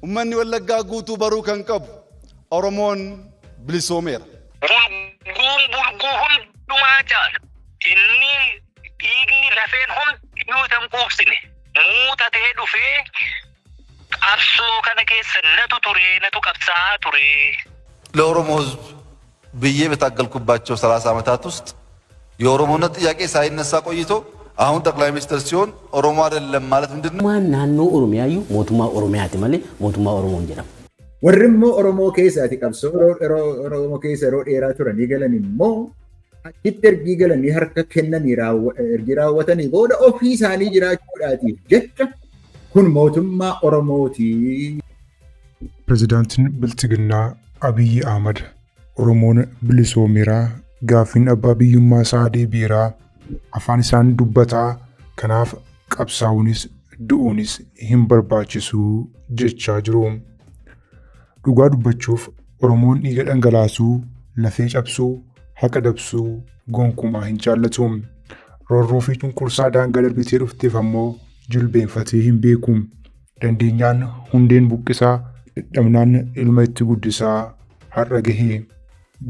Uummanni Wallaggaa guutuu baruu kan qabu Oromoon bilisoomeera. Bulguun bulguu hundumaa caalu inni dhiigni lafeen hundinuu isa hin quubsine muuxatee dhufee qabsoo kana keessa natu ture natu qabsaa'aa ture. ለኦሮሞ ሕዝብ ብዬ በታገልኩባቸው 30 ዓመታት ውስጥ የኦሮሞነት ጥያቄ ሳይነሳ ቆይቶ አሁን ጠቅላይ ሚኒስትር ሲሆን ኦሮሞ አይደለም ማለት ምንድን ነው? Mootummaan naannoo Oromiyaayyuu mootummaa Oromiyaati malee mootummaa Oromoo hin jedhamu. Warri immoo Oromoo keessaati qabsoo Oromoo keessa yeroo dheeraa turanii galan immoo achitti ergii galanii harka kennanii ergii raawwatanii booda ofii isaanii jiraachuudhaatiif jecha kun mootummaa Oromooti. Pirezidaantiin Bilxiginnaa Abiyyi Ahmad Oromoon bilisoomeeraa, gaaffiin abbaa biyyummaa isaa deebi'eeraa, afaan isaan dubbataa, kanaaf qabsaa'uunis du'uunis hin barbaachisu jechaa jiru. Dhugaa dubbachuuf Oromoon dhiiga dhangalaasuu, lafee cabsuu, haqa dabsuu gonkumaa hin jaallatu. Roorroo fi cunqursaa daangaa darbitee dhufteef ammoo jilbeenfatee hin beeku. Dandeenyaan hundeen buqqisaa, dadhabnaan ilma itti guddisaa har'a gahe.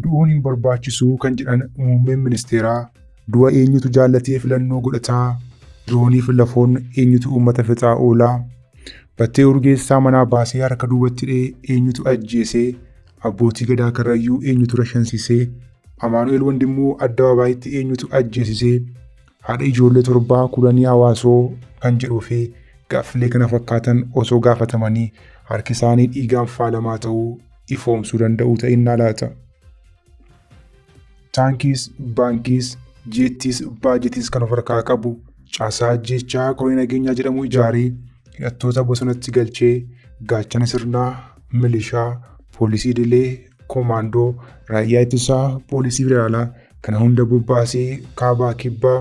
Du'uun hin barbaachisu kan jedhan muummeen ministeeraa du'a eenyutu jaallatee filannoo godhataa, dirooniif lafoon eenyutu uummata fixaa oolaa, Battee Urgeessaa manaa baasee harka duubatti hidhee eenyutu ajjeesee, abbootii gadaa Karrayyuu eenyutu rashansiisee, Amaanu'eel Wandimmuu addababaayitti eenyutu ajjeesisee, haadha ijoollee torbaa Kulanii Hawaasoo kan jedhuu fi gaaffilee kana fakkaatan osoo gaafatamanii harki isaanii dhiigaan faalamaa ta'uu ifoomsuu danda'u ta'innaa laata. Taankiis, baankiis, jeettiis, baajetiis kan of harkaa qabu caasaa ajjeechaa koree nageenyaa jedhamu ijaaree hidhattoota bosonatti galchee gaachana sirnaa, milishaa, poolisii idilee, koomaandoo, raayyaa ittisaa, poolisii federaalaa kana hunda bobbaasee kaabaa kibbaa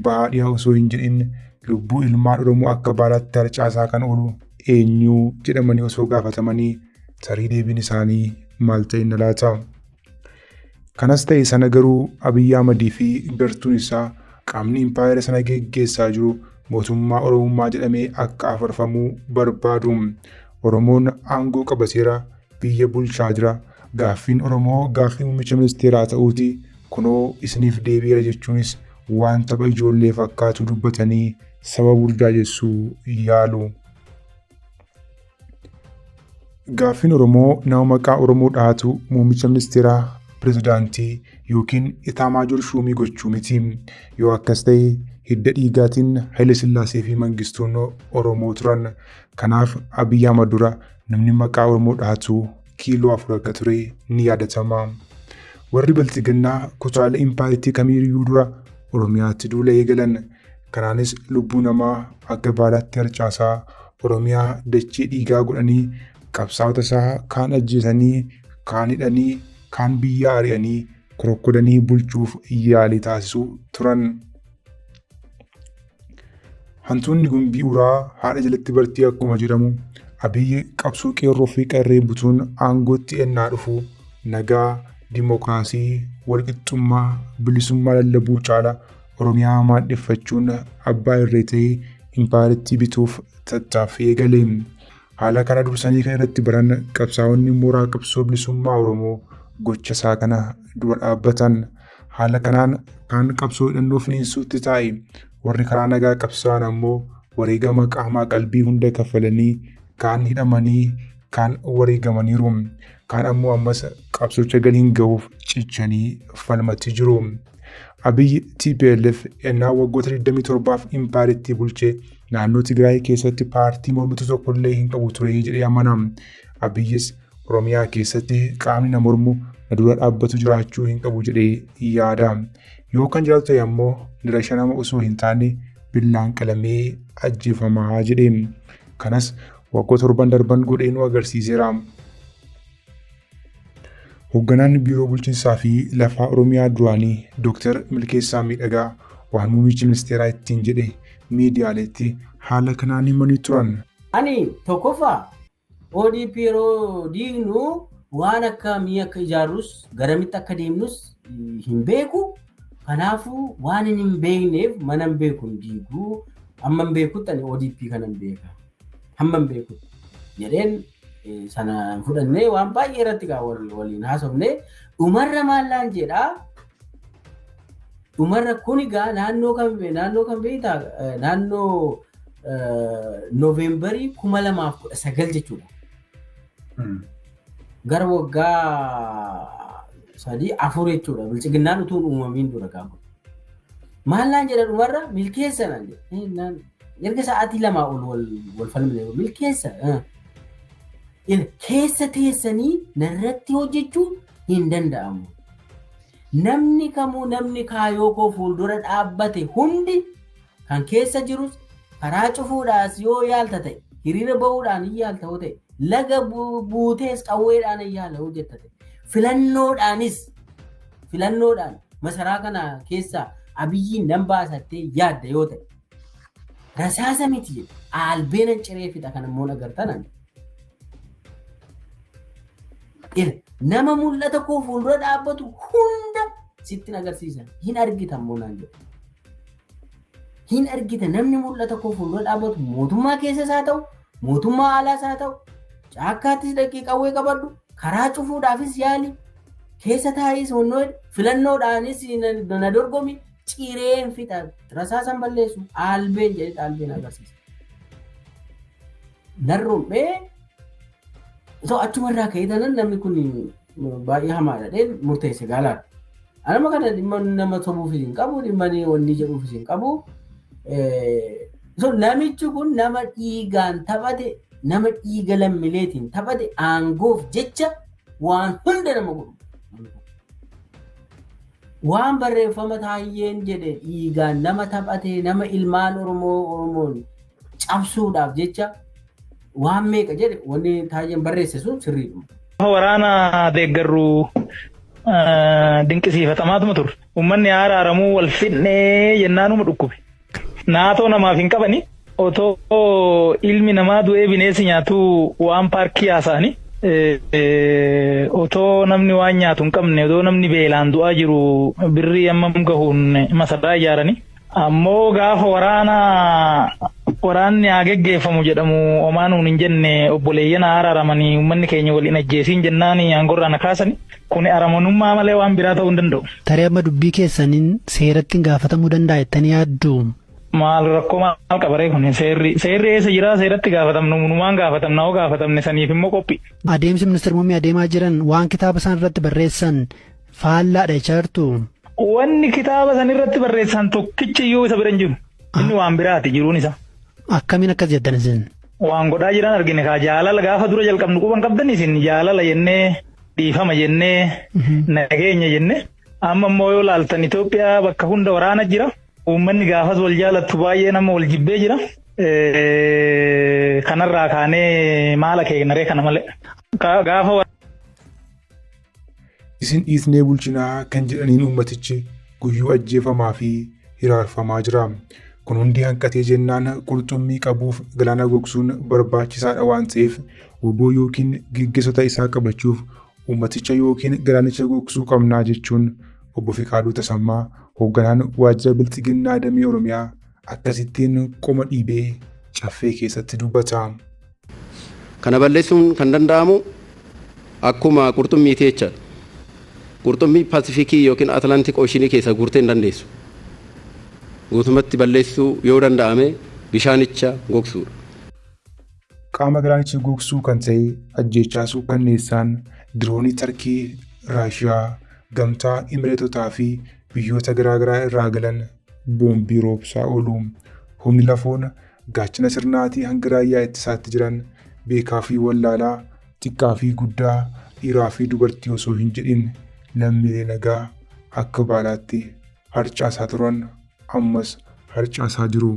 bahaa dhiyaa osoo hin jedhin lubbuu ilmaan Oromoo akka baalaatti harcaasaa kan oolu eenyu jedhamanii osoo gaafatamanii tarii deebiin isaanii maal ta'inna laata? Kanas ta'e sana garuu Abiyyi Ahmadii fi gartuun isaa qaamni impaayera sana geggeessaa jiru mootummaa Oromummaa jedhamee akka afarfamuu barbaadu. Oromoon aangoo qabateera, biyya bulchaa jira. Gaaffiin Oromoo gaaffii muummicha ministeeraa ta'uuti. Kunoo isiniif deebi'eera jechuunis waan tapha ijoollee fakkaatu dubbatanii saba burjaajessuu yaalu. Gaaffiin Oromoo nama maqaa Oromoo dhahatu muummicha ministeeraa, pirezidaantii yookiin itaamaajoor shuumii gochuu miti. Yoo akkas ta'e hidda dhiigaatiin Haile Sillaasee fi Mangistuun Oromoo turan. Kanaaf Abiyyi Ahmad dura namni maqaa Oromoo dhahatu kiiloo 4 akka ture ni yaadatama. Warri Bilxiginnaa kutaalee impaayeritti kamiiyyuu dura Oromiyaatti duula eegalan. Kanaanis lubbuu namaa akka baalaatti harcaasaa Oromiyaa dachee dhiigaa godhanii qabsaa'ota isaa kaan ajjeesanii, kaan hidhanii, kaan biyyaa ari'anii korokkodanii bulchuuf yaalii taasisuu turan. Hantuunni gumbii uraa haadha jalatti bartii akkuma jedhamu Abiyyi qabsoo qeerroo fi qarree butuun aangootti ennaa dhufu nagaa, dimookiraasii, walqixxummaa, bilisummaa lallabuu caala Oromiyaa maadheffachuun abbaa irree ta'ee impaayerittii bituuf tattaaffii eegale. Haala kana dursanii kan irratti baran qabsaa'onni mooraa qabsoo bilisummaa Oromoo gocha isaa kana dura dhaabbatan. Haala kanaan kaan qabsoo hidhannoo finiinsuutti taa'e, warri karaa nagaa qabsaa'an ammoo wareegama qaamaa qalbii hunda kaffalanii kaan hidhamanii kaan wareegamaniiru. Kaan ammoo ammas qabsocha galiin gahuuf cichanii falmatti jiru. Abiyyi TPLF ennaa waggoota 27f impaayerittii bulche naannoo Tigraay keessatti paartii mormitu tokkollee hin qabu ture jedhee amana. Abiyyis Oromiyaa keessatti qaamni na mormu na dura dhaabbatu jiraachuu hin qabu jedhee yaada. Yoo kan jiraatu ta'e ammoo nira shanama osoo hin taane billaan qalamee ajjeefamaa jedhe. Kanas waggoota torban darban godhee nu agarsiiseera. Hoogganaan Biiroo Bulchiinsaa fi Lafaa Oromiyaa duraanii Dooktar Milkeessaa Miidhagaa waan muummichi ministeeraa ittiin jedhe miidiyaaleetti haala kanaan himanii turan. Ani tokkoffaa ODP yeroo diignu waan akkamii akka ijaarrus garamitti akka deemnus hin beeku. Kanaafuu waan hin beekneef mana hin beeku hin diigu. Amma hin beekutti ani ODP kana hin beeka. Hamma hin beekutti jedheen. Sana fudhannee waan baay'ee irratti waliin haasofne dhumarra maallaan jedhaa. Dhumarra kun egaa naannoo kan beektaa naannoo Nooveembarii 2019 jechuudha. Gara waggaa 3-4 jechuudha. Bilchiginnaan utuu hin uumamiin dura gaafa. Maallaan jedha dhumarra milkeessa naan jedhe. Erga sa'aatii 2 ol wal falmine milkeessa. Keessa teessanii narratti hojjechuu hin danda'amu. Namni kamuu namni kaayoo koo fuuldura dhaabbate hundi kan keessa jirus karaa cufuudhaas yoo yaalta ta'e hiriira bahuudhaan hin yaalta yoo ta'e laga buutees qawweedhaan hin yaala yoo jetta ta'e filannoodhaan masaraa kana keessaa Abiyyiin nan baasattee yaadda yoo ta'e rasaasa miti jedhe albeenan ciree fixa kan immoo agartan. Nama mul'ata koo fuuldura dhaabbatu hunda sittin agarsiisa. Hin argitan moo naan jedhu. Hin argita namni mul'ata koo fuuldura dhaabbatu mootummaa keessas haa ta'u, mootummaa alaas haa ta'u, caakkaattis dhaqii qawwee qabadhu, karaa cufuudhaafis yaali, keessa taa'is honnoo filannoodhaanis na dorgomi, cireen fixa, rasaasan balleessu, albeen jedhee albeen agarsiisa. Narrum'ee so achumarraa ka'ee tanan namni kun baay'ee hamaadha dhee murteesse gaalaadha. Anama kana dhimma nama sobuufis hin qabu, dhimma wanni jedhuufis hin qabu. So namichi kun nama dhiigaan taphate, nama dhiiga lammileetiin taphate aangoof jecha waan hunda nama godhu. Waan barreeffama Taayyeen jedhe dhiigaan nama taphate, nama ilmaan Oromoo Oromoon cabsuudhaaf jecha waan meeqa jedhe wanni Taayyeen barreesse sun sirriidhuma. Waraana deeggarru dinqisiifatamaatuma ture. Uummanni araaramuu wal fidnee jennaanuma dhukkube. Naatoo namaaf hin qabani. Otoo ilmi namaa du'ee bineensi nyaatu waan paarkii haasa'ani. Otoo namni waan nyaatu hin qabne, otoo namni beelaan du'aa jiru birrii hammam gahuun masaraa ijaarani. Ammoo gaafa waraanni haa geggeeffamu jedhamu homaa nuun hin jenne obboleeyyan haa araaramanii uummanni keenya waliin ajjeesiin jennaan aangorraa na kaasani. Kuni aramanummaa malee waan biraa ta'uu hin danda'u. Tarii amma dubbii keessaniin seeratti gaafatamuu danda'a jettanii yaaddu? Maal rakkoo maal qabaree kun seerri eessa jira seeratti gaafatamnu numaan gaafatamna hoo gaafatamne saniif immoo qophii. Adeemsi ministeera muummee adeemaa jiran waan kitaaba isaan irratti barreessan faallaadha jechaa jirtu. Wanni kitaaba san irratti barreessan tokkichi iyyuu isa bira hin jiru. Inni waan biraati jiruun isa. Akkamiin akkas jettan isin? Waan godhaa jiran argine kaa jaalala gaafa dura jalqabnu quban qabdan isin jaalala jennee dhiifama jennee nageenya jennee amma immoo yoo laaltan Itoophiyaa bakka hunda waraana jira. Uummanni gaafas wal jaalattu baay'ee nama wal jibbee jira. Kanarraa kaanee maal akeeknaree kana malee. Gaafa Isin dhiisnee bulchinaa kan jedhaniin uummatichi guyyuu ajjeefamaa fi hiraarfamaa jira. Kun hundi hanqatee jennaan qurxummii qabuuf galaana gogsuun barbaachisaadha waan ta'eef wbo yookiin geggeessota isaa qabachuuf uummaticha yookiin galaanicha gogsuu qabnaa jechuun Obbo Fiqaaduu Tasammaa hoogganaan waajjira Bilxiginnaa Damee Oromiyaa akkasittiin qoma dhiibee Caffee keessatti dubbata. Kana balleessuun kan danda'amu akkuma qurxummiiti jechaadha. Qurxummii Pasifikii yookiin Atlantik Ooshinii keessaa guurtee hin dandeessu. Guutumatti balleessuu yoo danda'ame bishaanicha gogsuudha. Qaama galaanicha gogsuu kan ta'e ajjeechaa suukkanneessaan diroonii Tarkii, Raashiyaa, Gamtaa Imireetotaa fi biyyoota garaagaraa irraa galan boombii roobsaa oolu. Humni lafoon gaachana sirnaatii hanga raayyaa ittisaatti jiran beekaa fi wallaalaa, xiqqaa fi guddaa, dhiiraa fi dubartii osoo hin jedhin lammiilee nagaa akka baalaatti harcaasaa turan ammas harcaasaa jiru.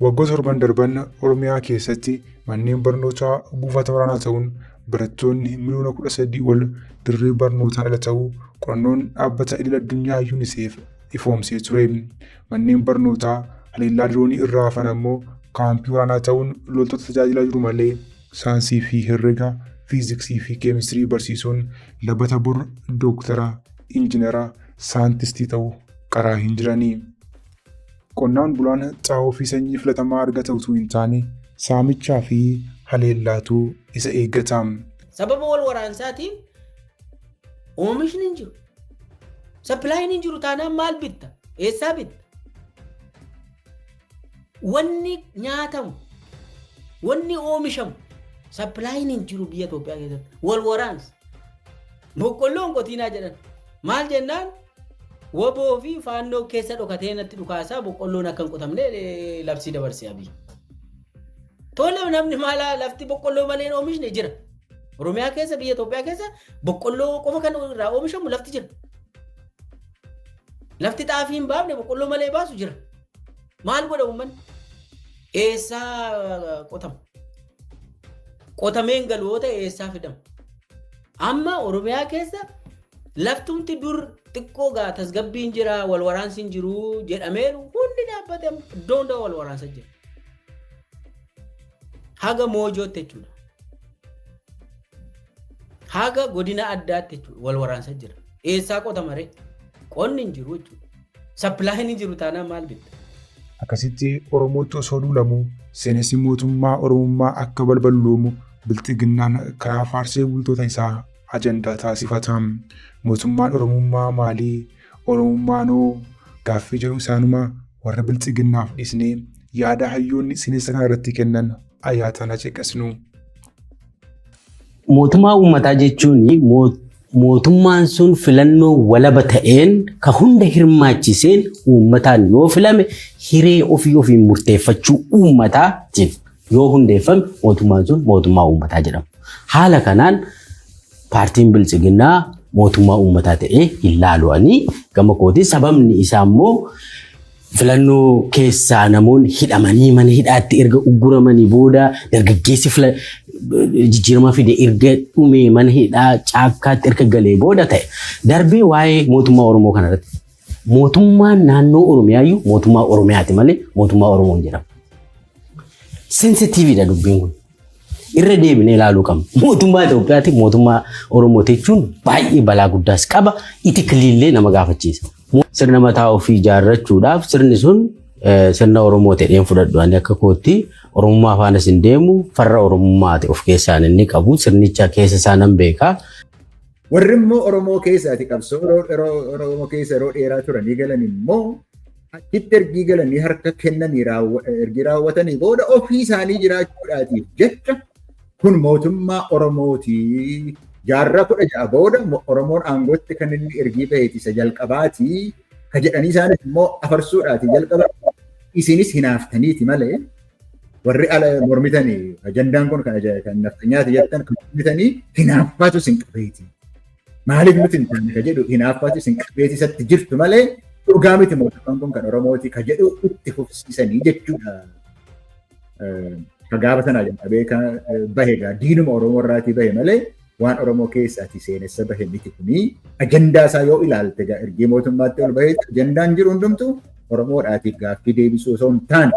Waggoota torban darban Oromiyaa keessatti manneen barnootaa buufata waraanaa ta'uun barattoonni miliyoona 13 ol dirree barnootaan ala ta'uu qorannoon dhaabbata idil addunyaa UNICEF ifoomsee ture. Manneen barnootaa haleellaa diroonii irraa hafan ammoo kaampii waraanaa ta'uun loltoota tajaajilaa jiru malee saayinsii fi herrega, fiiziksii fi keemistirii barsiisuun labata bor dooktara, injinara, saayintistii ta'u qaraa hin jirani. Qonnaan bulaan xaa'oo fi sanyii filatamaa argata utuu hin taane saamichaa fi haleellaatu isa eeggata. Sababa wal waraansaatiin oomishni hin jiru. Supplyin hin jiru taanaan maal bitta? Eessaa bitta? Wanni nyaatamu, wanni oomishamu supplyin hin jiru biyya Itoophiyaa keessatti. Wal waraansa. Boqqolloon qotiinaa jedhan. Maal jennaan, WBO fi Faannoo keessa dhokatee natti dhukaasaa, boqqolloon akka hin qotamne labsii dabarsee Abiy. Tole, namni maala lafti boqqolloo malee hin oomishne jira. Oromiyaa keessa, biyya Itoophiyaa keessa boqqolloo qofa kan irraa oomishamu lafti jira. Lafti xaafii hin baafne, boqqolloo malee baasu jira. Maal godha uummanni? Eessaa qotama? Qotamee hin galu yoo ta'e eessaa fidama? Amma Oromiyaa keessa laftumti dur xiqqoo gaa tasgabbiin jira, wal waraansi hin jiru jedhameeru hundi dhaabbate, iddoo hunda wal waraansa jira. Haga Moojootti jechuudha. Haga godina addaatti jechuudha wal waraansa jira. Eessaa qotama ree? Qonni hin jiru jechuudha. Supplyin hin jiru taanaan maal bitta? Akkasitti Oromootti osoo duulamuu, seenessi mootummaa Oromummaa akka balballoomu Bilxiginnaan karaa faarsee bultoota isaa ajandaa taasifata. Mootummaan Oromummaa maalii? Oromummaanoo? Gaaffii jedhu isaanuma warra Bilxiginnaaf dhiisnee yaada hayyoonni seenessa kana irratti kennan ayyaatana ceqasnu. Mootummaa uummataa jechuun mootummaan sun filannoo walaba ta'een, ka hunda hirmaachiseen, uummataan yoo filame, hiree ofii ofiin murteeffachuu uummataatiin yoo hundeeffame, mootummaan sun mootummaa uummataa jedhama. Haala kanaan paartiin Biltsiginnaa mootummaa uummataa ta'ee hin laalu'anii gama kooti. Sababni isaa immoo filannoo keessaa namoonni hidhamanii mana hidhaatti erga ugguramanii booda, dargaggeessi jijjiirama fide erga dhumee mana hidhaa caakkaatti erga galee booda ta'e. Darbee waa'ee mootummaa Oromoo kanarratti, mootummaan naannoo Oromiyaayyuu mootummaa Oromiyaati malee mootummaa Oromoo hin jedhamu. Sensitiiviidha dubbiin kun. Irra deebinee ilaaluu qabna. Mootummaa Itoophiyaati mootummaa Oromoo jechuun baay'ee balaa guddaas qaba. Ethicallyillee nama gaafachiisa. Sirna mataa ofii ijaarrachuudhaaf sirni sun sirna Oromoo ta'een fudhadhu. Ani akka kootti Oromummaa faanas hin deemu, farra Oromummaa ta'e of keessaan inni qabu, sirnicha keessa isaa nan beeka. Warri immoo Oromoo keessaati qabsoo Oromoo keessa yeroo dheeraa turanii galan immoo achitti ergii galanii harka kennanii ergii raawwatanii booda ofii isaanii jiraachuudhaatiif jecha kun mootummaa Oromooti. Jaarraa 16 booda Oromoon aangootti kan inni ergii baheeti isa jalqabaati. Ka jedhanii isaanis immoo afarsuudhaati jalqaba, isinis hinaaftaniiti malee, warri ala mormitanii ajandaan kun kan nafxanyaati jettan kan mormitanii hinaaffaatu isin qabeeti. Maaliif nuti hin taane ka jedhu hinaaffaatu isin qabeeti isatti jirtu malee dhugaa miti, mootummaan kun kan Oromooti ka jedhu itti fufsiisanii jechuudha. Ka gaafa sanaa jalqabee kan bahe egaa diinuma Oromoo irraatii bahe malee waan Oromoo keessaati seenessa bahe miti kuni. Ajandaa isaa yoo ilaalte egaa ergee mootummaatti ol bahee ajandaan jiru hundumtu Oromoodhaatiif gaaffii deebisuu osoo hin taane,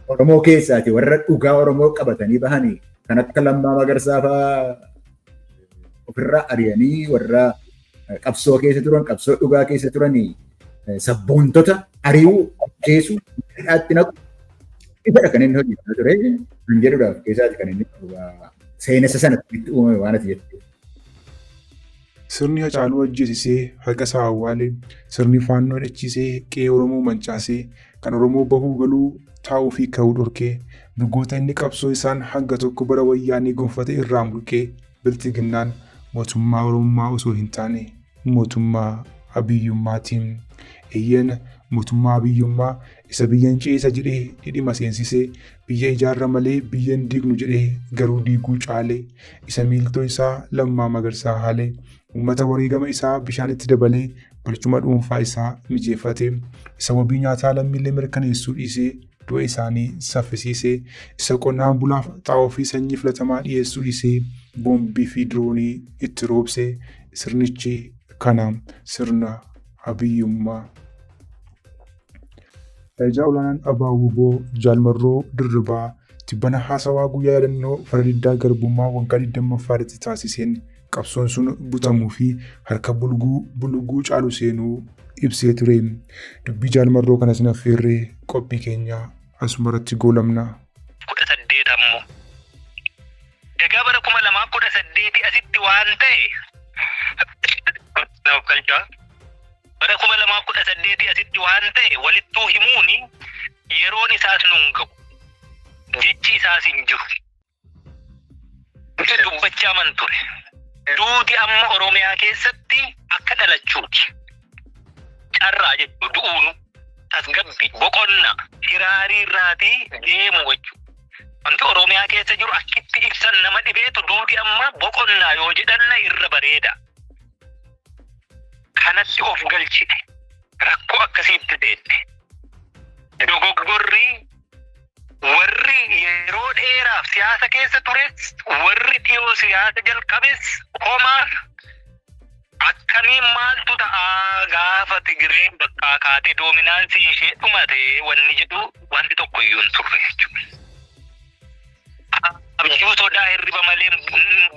Oromoo keessaati warra dhugaa Oromoo qabatanii bahanii kan akka Lammaa Magarsaa fa'aa ofirraa ari'anii, warra qabsoo keessa turan, qabsoo dhugaa keessa turanii sabboontota ari'uu, ajjeesuu, hidhaatti naqu ifadha kan inni hojjechaa ture kan jedhudhaaf keessaati kan inni seenessa sana itti uumame waan ati jettu. Sirni Hacaaluu ajjeesisee haqa isaa awwaale, sirni Faannoo hidhachiisee qe'ee Oromoo mancaasee, kan Oromoo bahuu galuu taa'uu fi ka'uu dhorkee, mirgoota inni qabsoo isaan hanga tokko bara Wayyaanee gonfate irraa mulqee Bilxiginnaan mootummaa Oromummaa osoo hin taane mootummaa Abiyyummaati. Eeyyeen, mootummaa Abiyyummaa isa biyyan ceesa jedhee dhidhima seensisee, biyya ijaarra malee biyya hin diignu jedhee garuu diiguu caale, isa miiltoo isaa Lammaa Magarsaa haale, uummata wareegama isaa bishaanitti dabalee barcuma dhuunfaa isaa mijeeffate, isa wabii nyaataa lammiilee mirkaneessuu dhiisee du'a isaanii saffisiise, isa qonnaan bulaaf xaa'oo fi sanyii filatamaa dhiyeessuu dhiisee boombii fi diroonii itti roobse, sirnichi kana, sirna Abiyyummaa. Ajajaa olaanaan ABO-WBO Jaal Marroo Dirribaa tibbana haasawaa guyyaa yaadannoo farra diddaa garbummaa waggaa 20ffaa irratti taasiseen qabsoon sun butamuu fi harka bulguu bulguu caalu seenuu ibsee ture. Dubbii Jaal Marroo kana isin affeerree qophii keenya asuma irratti goolabna. 18 ammoo 2018 asitti waan ta'e naaf galchaa. Bara 2018 asitti waan ta'e walittuu himuuni yeroon isaas nuun ga'u. Jechi isaas hin jiru. Dubbachaa man ture. Duuti amma Oromiyaa keessatti akka dhalachuuti. Carraa jechuudha du'uunu tasgabbii boqonnaa hiraarii irraatii deemu jechuudha. Wanti Oromiyaa keessa jiru akkitti ibsan nama dhibeetu duuti amma boqonnaa yoo jedhanna irra bareeda. Kanatti of galchite rakkoo akkasiitti teette. Dogoggorri warri yeroo dheeraaf siyaasa keessa tures warri dhiyoo siyaasa jalqabes homaa akkamiin maaltu ta'aa gaafa Tigireen bakkaa kaatee doominaansii ishee dhumate wanni jedhu wanti tokko iyyuu hin turre jechuudha. Abjuu sodaa hirriba malee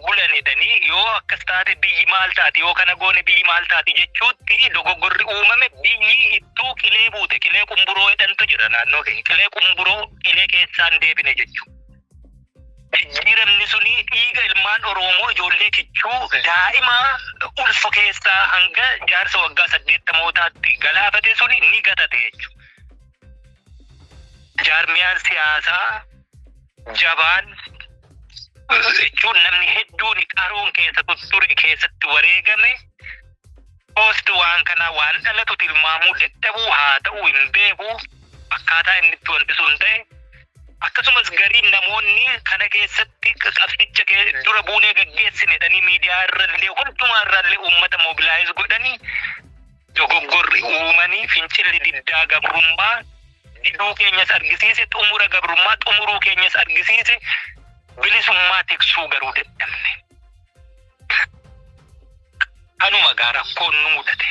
bulan jedhanii yoo akkas taate biyyi maal taati yoo kana goone biyyi maal taati jechuutti dogoggorri uumame biyyi ittuu qilee buute qilee qumburoo jedhantu jira naannoo keenya qilee qumburoo qilee keessaan deebine jechuudha. Jijjiiramni suni dhiiga ilmaan Oromoo ijoollee kichuu daa'ima ulfa keessaa hanga jaarsa waggaa 80mootaatti galaafate suni ni gatate jechuudha. Jaarmiyaan siyaasaa jabaan jechuun namni hedduun qaroon keessa ture keessatti wareegame poost waan kanaa waan dhalatu tilmaamuu dadhabuu haa ta'uu hin beeku akkaataa inni itti wanti sun ta'e akkasumas gariin namoonni kana keessatti qabsicha dura buunee gaggeessine jedhanii miidiyaa irrallee hundumaa irrallee uummata mobilaayiz godhanii dogoggorri uumanii fincilli diddaa gabrummaa diduu keenyas argisiise xumura gabrummaa xumuruu keenyas argisiise bilisummaa tiksuu garuu dadhabne. Kanuma gaa rakkoon nu mudate.